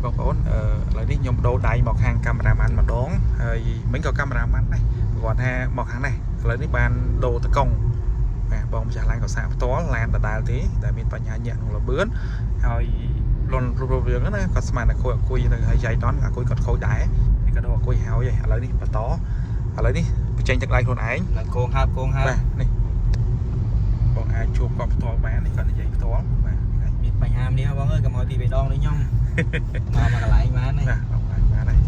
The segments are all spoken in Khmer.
បងប្អូនអឺឥឡូវនេះខ្ញុំដូរដៃមកខាងកាមេរ៉ាម៉ាន់ម្ដងហើយមិញក៏កាមេរ៉ាម៉ាន់ដែរគាត់ថាមកខាងនេះឥឡូវនេះបានដូរតកង់បាទបងម្ចាស់ឡានក៏សាកផ្ទាល់ឡានដដែលទេតែមានបញ្ហាញាក់ក្នុងលបឿនហើយលន់រូបរាងហ្នឹងណាគាត់ស្មានតែខូចអាគុយទៅហើយចៃដនអាគុយគាត់ខូចដែរហើយក៏ដូរអាគុយហើយឥឡូវនេះបន្តឥឡូវនេះបញ្ចេញទឹកដៃខ្លួនឯង ឡើងគងហើបគងហើប បាទនេះបងអាចជួបគាត់ផ្ទាល់បាននេះគាត់និយាយផ្ទាល់បាទហ្នឹងហើយ មានបញ្ហានេះបងអើយកុំឲ្យពីរបីដងនេះខ្ញុំ មកមកកន្លែងបានហើយ ណាបងបានបានហើយ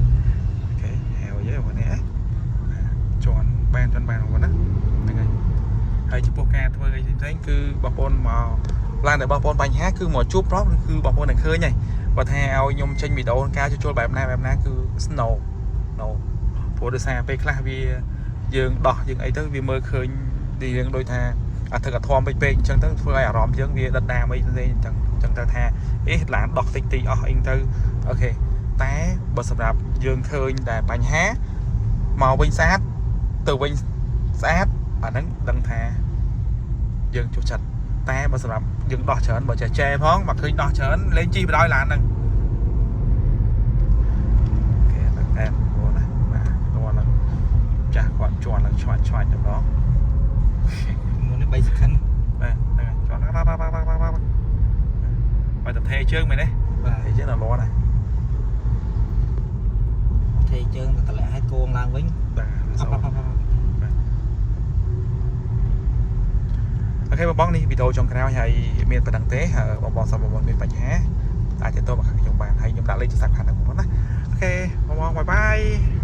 OK ហើយទេបងនេះបាទជន់បានជន់បានបងប្អូនណាហ្នឹងហើយហើយចំពោះការធ្វើអីផ្សេងៗគឺបងប្អូនមកឡានដែលបងប្អូនបញ្ហាគឺមកជួបប្រុសគឺបងប្អូននឹងឃើញហើយបើថាឲ្យខ្ញុំចេញវីដេអូក្នុងការជួសជុលបែបណាបែបណាគឺ snow no ព្រោះដោយសារពេលខ្លះវាយើងដោះយើងអីទៅវាមើលឃើញទីយើងដូចថាអធិកអធមពេកពេកអញ្ចឹងទៅធ្វើឲ្យអារម្មណ៍យើងវាដិតដាមអីផ្សេងអញ្ចឹងអញ្ចឹងទៅថាអេឡានដោះតិចតិចអស់អីទៅ OK តែបើសម្រាប់យើងឃើញតែបញ្ហាមកវិញស្អាតទៅវិញស្អាតអាហ្នឹងដឹងថាយើងចូលចិត្តតែបើសម្រាប់យើងដោះច្រើនបើចេះចែផងបើឃើញដោះច្រើនលេងជីបដ ாய் ឡានហ្នឹង OK ហ្នឹងអែមបងណាបាទគាត់ឡើងចាស់គាត់ជន់ឡើងឆ្វាច់ឆ្វាច់តែម្ដង មុននេះ3 second បាទហ្នឹងហើយជន់រ៉ារ៉ារ៉ារ៉ារ៉ាបើតែថេជើងមែនទេ បាទ ថេជើងដល់លាន់ហើយ ថេជើងទៅតម្លាក់ឲ្យគងឡើងវិញ បាទ អបអបអប OK បងបងនេះវីដេអូចុងក្រោយហើយមានប៉ុណ្្នឹងទេហើយបងបងសូមបងប្អូនមានបញ្ហាអាចទាក់ទងមកខាងខ្ញុំបានហើយខ្ញុំដាក់លេខទូរស័ព្ទខាងហ្នឹងបងប្អូនណា OK បងបង bye bye.